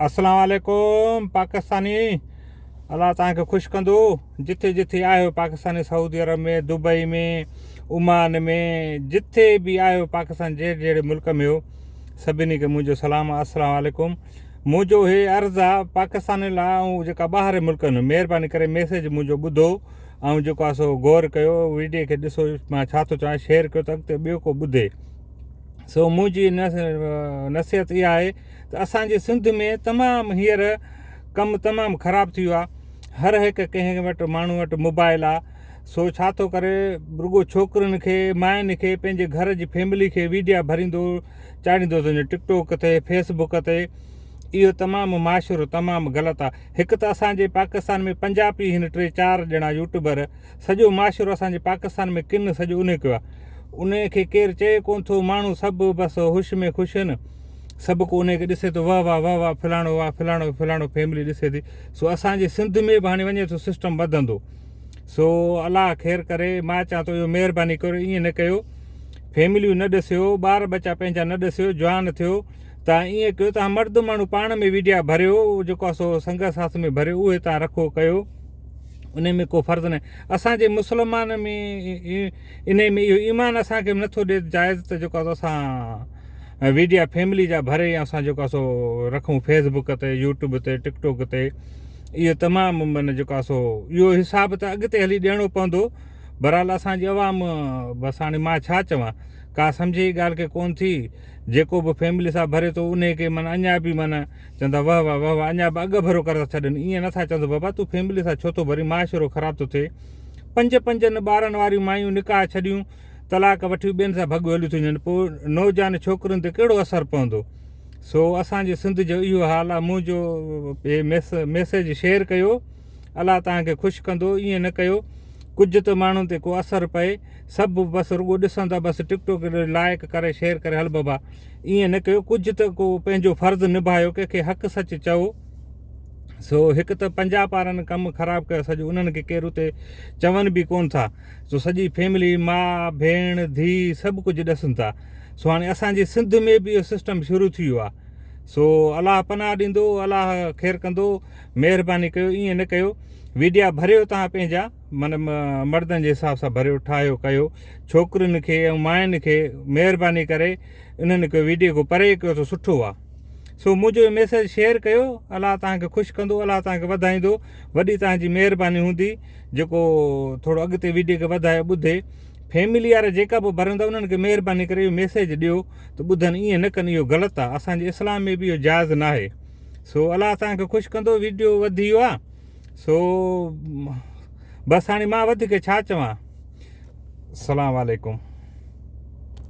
اسلام عليڪم پاڪستاني الله توهان کي خوش ڪندو جٿي جٿي آهيو پاڪستاني سعودي عرب ۾ دبئي ۾ عمان ۾ جٿي به آهيو پاڪستان جهڙي جهڙي ملڪ ۾ هو سڀني کي منهنجو سلام اسلام عليڪم منهنجو هي عرض آ پاڪستاني لاء ۽ جيڪا ٻاهر ملڪن مهرباني ڪري ميسيج منهنجو ٻڌو ۽ جيڪو آ سو غور ڪيو ويڊيو کي ڏسو مان ڇا ٿو چوان شيئر ڪيو ته اڳتي ٻيو ڪو ٻڌي سو منهنجي نصيحت اها آهي ته اسان جي سنڌ ۾ تمام هينئر ڪم تمام خراب ٿي ويو آهي هر هڪ ڪنهن وٽ ماڻهو وٽ موبائل آهي سو ڇا ٿو ڪري رڳو ڇوڪرين کي ماين کي پنهنجي گهر جي فيملي کي ويڊيا ڀريندو چاڙهيندو ٿو وڃي ٽڪ ٽوڪ تي فيس بڪ تي اهو تمام معاشرو تمام غلط آهي هڪ ته اسان جي پاڪستان ۾ پنجابي هن ٽي چار ڄڻا يوٽيوبر سڄو معاشرو اسان جي پاڪستان ۾ ڪن سڄو انهي ڪيو آهي انهي کي ڪير چئي ڪون ٿو ماڻهو سڀ بس هوش ۾ خوش آهن سڀ ڪو انهي کي ڏسي ٿو واه واه واه واه فلاڻو واه فلاڻو فلاڻو فيملي ڏسي ٿي سو اسان جي سنڌ ۾ به هاڻي وڃي ٿو سسٽم وڌندو سو الله خير ڪري مان چوان ٿو اهو مهرباني ڪريو ائين نه ڪيو فيمليون نه ڏسيو ٻار ٻچا پنهنجا نه ڏسيو جوان ٿيو تان ائين ڪيو تان مرد ماڻهو پاڻ ۾ ويڊيا ڀريو جيڪو سو سنگت ساٿ ۾ ڀريو اهي تان رکو ڪيو انهي ۾ ڪو فرض ناهي اسان جي مسلمان ۾ انهي ۾ اهو ايمان اسان کي نٿو ڏي جائز ته جيڪو آهي اسان ويڊيا فيملي جا ڀري يا اسان جيڪو آهي سو رکون فيس بڪ تي يوٽيوب تي ٽڪ ٽوڪ تي اهو تمام من جيڪو آهي سو اهو حساب ته اڳتي هلي ڏيڻو پوندو بهرحال اسان جي عوام بس هاڻي مان ڇا چوان ڪا سمجهي ڳالهه کي ڪون ٿي جيڪو به فيملي سان ڀري ٿو انهي کي من اڃا به من چوندا واه واه واه واه اڃا به اڳ ڀرو ڪري ٿا ڇڏن ائين نٿا چون ته بابا تون فيملي سان ڇو ٿو ڀرين معاشرو خراب ٿو ٿئي پنج پنجن ٻارن واريون مايون نڪاح ڇڏيون طلاق وٺيون ٻين سان ڀڳيون هليون ٿيون وڃن پوء نوجوان ڇوڪرين تي ڪهڙو اثر پوندو سو اسان جي سنڌ جو اهو حال آ منهنجو هي ميسيج شيئر ڪيو الله توهان کي خوش ڪندو ائين نه ڪيو ڪجهه ته ماڻهن تي ڪو اثر پئي سڀ بس رڳو ڏسن ٿا بس ٽڪ ٽوڪ لائڪ ڪري شيئر ڪري هل بابا ائين نه ڪيو ڪجهه ته ڪو پنهنجو فرض نڀايو ڪنهن کي حق سچ چئو سو هڪ ته پنجاب وارن ڪم خراب ڪيو سڄو انهن کي ڪير اتي چون به ڪون ٿا سو سڄي فيملي ماء ڀيڻ ڌي سڀ ڪجهه ڏسن ٿا سو هاڻي اسان جي سنڌ ۾ به اهو سسٽم شروع ٿي ويو آهي سو الله پناهه ڏيندو الله خير ڪندو مهرباني ڪيو ائين نه ڪيو ويڊيا ڀريو تهان پنهنجا من مردن جي حساب سان ڀريو ٺاهيو ڪيو ڇوڪرين کي ۽ ماين کي مهرباني ڪري انهن کي ويڊيو کان پري ڪيو ته سٺو آ سو منهنجو ميسيج شيئر ڪيو الله توهان کي خوش ڪندو الله توهان کي وڌائيندو وڏي توهان جي مهرباني هوندي جيڪو ٿورو اڳتي ويڊيو کي وڌايو ٻڌي فيملي وارا جيڪا به ڀرندا انهن کي مهرباني ڪري اهو ميسيج ڏيو ته ٻڌن ائين نه ڪن اهو غلط آ اسان جي اسلام ۾ به اهو جائز ناهي سو الله توهان کي خوش ڪندو ويڊيو وڌي ويو آ سو بس هاڻي مان وڌيڪ ڇا چوان السلام عليڪم.